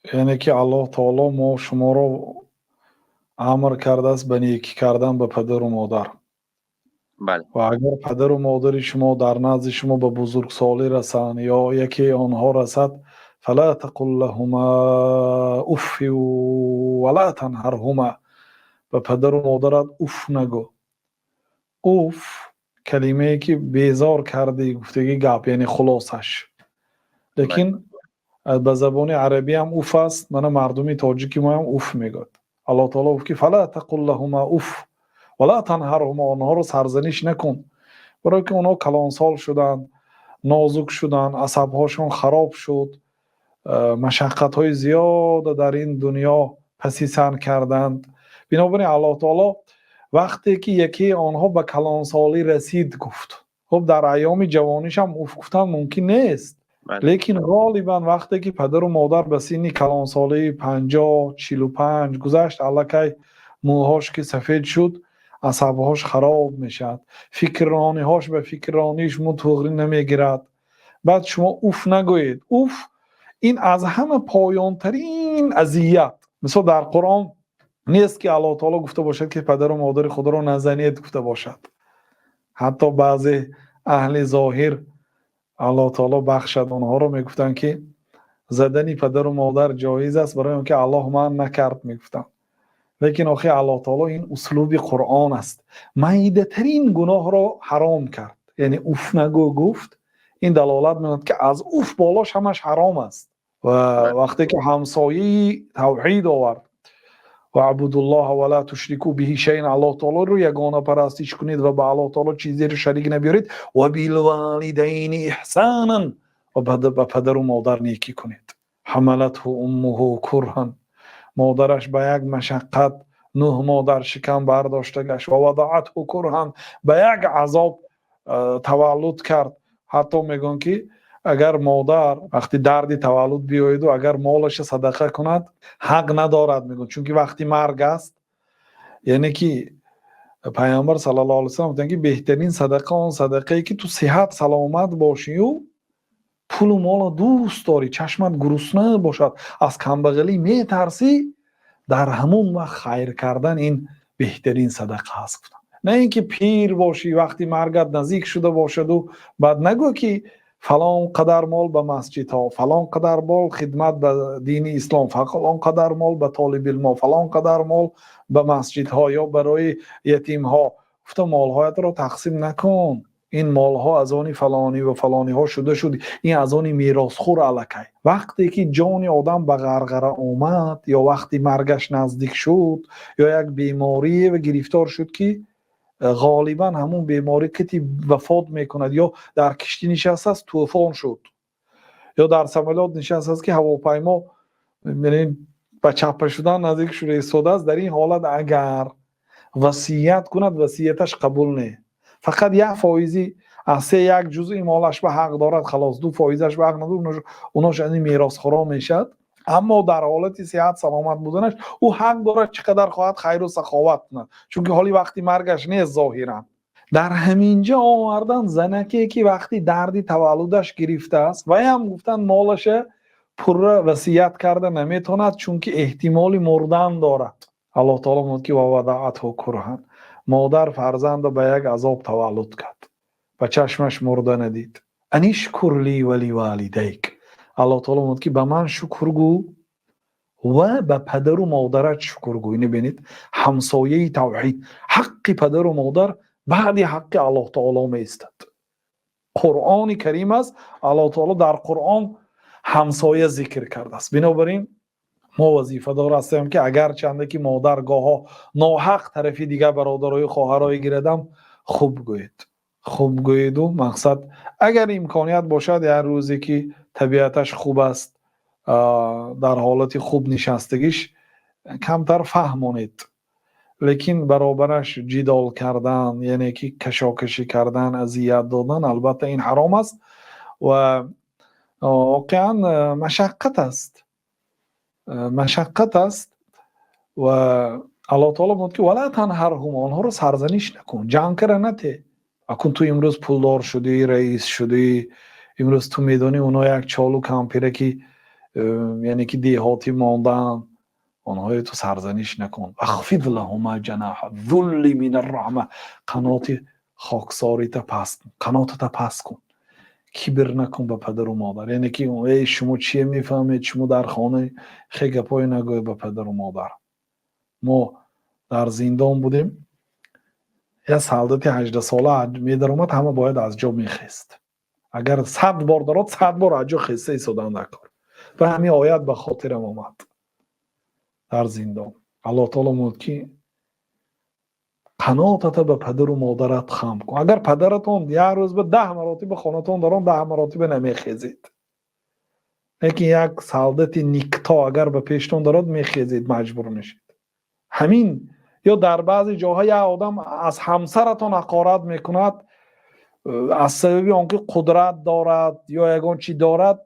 Яъне ки Аллоҳ таоло мо шуморо амр кардааст ба некӣ кардан ба падару модар. Бале. Ва агар падару модари шумо дар назди шумо ба бузургсолӣ расанд ё якеи онҳо расад, فلا تقل لهما أف ولا تنهرهما, ба падару модарат уф нагӯ. Уф калимае ки безор кардӣ гуфтагӣ гап, яъне хулосаш. Лекин ба забони арабиам уф аст, мана мардуми тоҷики моам уф мегӯяд. Аллоҳ таоло гуфт ки فلا تقل لهما أف ولا تنهرهما, онҳоро сарзаниш накун, барое ки онҳо калонсол шуданд, нозук шуданд, асабҳошон хароб шуд, машаққатҳои зиёда дар ин дунё паси сар карданд. Бинобар ин Аллоҳ таоло вақте ки якеи онҳо ба калонсолӣ расид гуфт. Хуб, дар айёми ҷавонишам уф гуфтан мумкин нест, лекин ғолибан вақте ки падару модар ба синни калонсолии 50, 45 гузашт, аллакай мӯйҳош ки сафед шуд, асабҳош хароб мешавад, фикррониҳош ба фикррониш мутуғрӣ намегирад. Баъд шумо уф нагӯед. Уф ин аз ҳама поёнтарин азият. Мисол, дар Қуръон нест ки Аллоҳ таоло гуфта бошад ки падару модари худро назанед гуфта бошад. Ҳатто баъзе аҳли зоҳир, Аллоҳ таоло бахшад онҳоро, мегуфтанд ки задани падару модар ҷоиз аст, барои он ки Аллоҳ манъ накард, мегуфтанд. Лекин охи, Аллоҳ таоло, ин услуби Қуръон аст, майдатарин гуноҳро ҳаром кард. Яъне уф нагӯ гуфт, ин далолат мекунад ки аз уф болош ҳамаш ҳаром аст. Ва вақте ки ҳамсояи тавҳид овард, واعبدوا الله ولا تشركوا به شيئا, Аллоҳ таолоро ягона парастиш кунед ва ба Аллоҳ таоло чизеро шарик набиёред, وبالوالدين إحسانا, ва ба падару модар некӣ кунед. حملته أمه كرها, модараш ба як машаққат 9 моҳ дар шикам бардошта гашт, ووضعته كرها, ба як азоб таваллуд кард. Ҳатто мегӯянд ки агар модар вақти дарди таваллуд биёяду агар молаша садақа кунад, ҳақ надорад, мегӯянд, чунки вақти марг аст. Яъне ки Пайғамбар саллаллоҳу алайҳи васаллам гуфтанд ки беҳтарин садақа он садақае ки ту сиҳат саломат бошию пулу моло дӯст дорӣ, чашмат гурусна бошад, аз камбағалӣ метарсӣ, дар ҳамон вақт хайр кардан ин беҳтарин садақа аст, гуфтанд. На ин ки пир бошӣ, вақти маргат наздик шуда бошаду баъд нагӯ ки фалон қадар мол ба масҷидҳо, фалон қадар мол хидмат ба дини ислом, фалон қадар мол ба толибилмо, фалон қадар мол ба масҷидҳо ё барои ятимҳо гуфта молҳоятро тақсим накун. Ин молҳо аз они фалонӣ ва фалониҳо шуда шуд, ин аз они меросхӯр. Аллакай вақте ки ҷони одам ба ғарғара омад ё вақти маргаш наздик шуд ё як беморие гирифтор шуд ки ғолибан ҳамун беморӣ кати вафот мекунад, ё дар киштӣ нишастааст, тӯфон шуд, ё дар самолёт нишастааст ки ҳавопаймо ба чаппа шудан наздик шуда истодааст, дар ин ҳолат агар васият кунад, васияташ қабул не. Фақат 1 фоизи аз се як ҷузъи молаш ба ҳақ дорад, халос, 2 фоизаш ба ҳақ надорад, унош аз ин меросхӯрон мешавад. Аммо дар ҳолати сиҳат саломат буданаш ӯ ҳақ дорад чӣ қадар хоҳад хайру саховат кунад, чунки ҳоли вақти маргаш нест зоҳиран. Дар ҳамин ҷо овардан занаке ки вақти дарди таваллудаш гирифтааст, ваям гуфтанд, молаша пурра васият карда наметавонад, чунки эҳтимоли мурдан дорад. Аллоҳ таоло мегӯяд ки ووضعته كرها, модар фарзандро ба як азоб таваллуд кард, ба чашмаш мурда надид. أن اشكر لي ولوالديك, Аллоҳ таоло мегӯяд ки ба ман шукр гӯ ва ба падару модарат шукр гӯ. Ине бинед, ҳамсояи тавҳид, ҳаққи падару модар баъди ҳаққи Аллоҳ таоло меистад. Қуръони Карим аст, Аллоҳ таоло дар Қуръон ҳамсоя зикр кардааст. Бинобар ин мо вазифадор ҳастем ки агарчанде ки модар гоҳо ноҳақ тарафи дигар бародарою хоҳарое гирадам, хуб гӯед, хуб гӯеду мақсад, агар имконият бошад, як рӯзе ки табиаташ хуб аст, дар ҳолати хуб нишастагиш, камтар фаҳмонед. Лекин баробараш ҷидол кардан, яъне ки кашокашӣ кардан, азият додан, албатта ин ҳаром аст ва воқеан машаққат аст, машаққат аст. Ва Аллоҳ таоло мегӯяд ки ولا تنهرهما, онҳоро сарзаниш накун, ҷанг кара нате. Акун ту имрӯз пулдор шудӣ, раис шудӣ, имрӯз ту медонӣ, оно як чолу кампира ки Яъне ки деҳотӣ мондан, онҳои ту сарзаниш накун. Вахфиз лаҳума ҷанаҳа зулли минар раҳма, қаноти хоксорита паст кун, қанотата паст кун, кибр накун ба падару модар. Яъне ки эй, шумо чие мефаҳмед, шумо дар хона хе гапҳое нагӯед ба падару модар. Мо дар зиндон будем, як солдати 18-сола медаромад, ҳама бояд аз ҷо мехест. Агар 100 бор дарод, 100 бор аз ҷо хеста истодан дар кор. Ва ҳамин оят ба хотирам омад дар зиндон. Аллоҳ таоло мегӯяд, ки қанотата ба падару модарат хам кун. Агар падаратон як рӯз ба 10 маротиба хонатон дарон, 10 маротиба намехезед, лекин як солдати никто агар ба пештон дарод, мехезед, маҷбур мешед. Ҳамин ё дар баъзе ҷоҳо як одам аз ҳамсаратон ҳақорат мекунад, аз сабаби он ки қудрат дорад ё ягон чӣ дорад,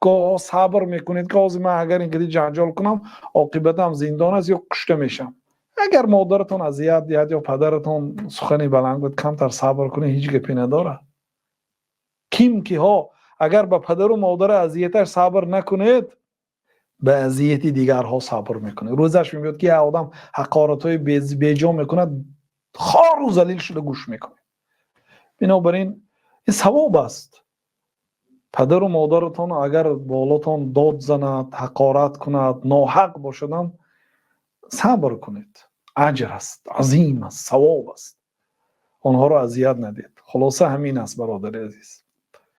гоҳо сабр мекунед, ки ҳозир ман агар ин қади ҷанҷол кунам, оқибатам зиндон аст ё кушта мешавам. Агар модаратон азият диҳад ё падаратон сухани баланд гӯяд, камтар сабр кунед, ҳеҷ гапе надорад. Ким киҳо агар ба падару модара азияташ сабр накунед, ба азияти дигарҳо сабр мекунед. Рӯзаш мебиёд, ки як одам ҳақоратҳои беҷо мекунад, хору залил шуда гӯш мекунед. Бинобар ин ин савоб аст. Падару модаратон агар болотон дод занад, ҳақорат кунад, ноҳақ бошадам, сабр кунед, аҷр аст, азим аст, савоб аст. Онҳоро азият надиҳед. Хулоса, ҳамин аст, бародари азиз.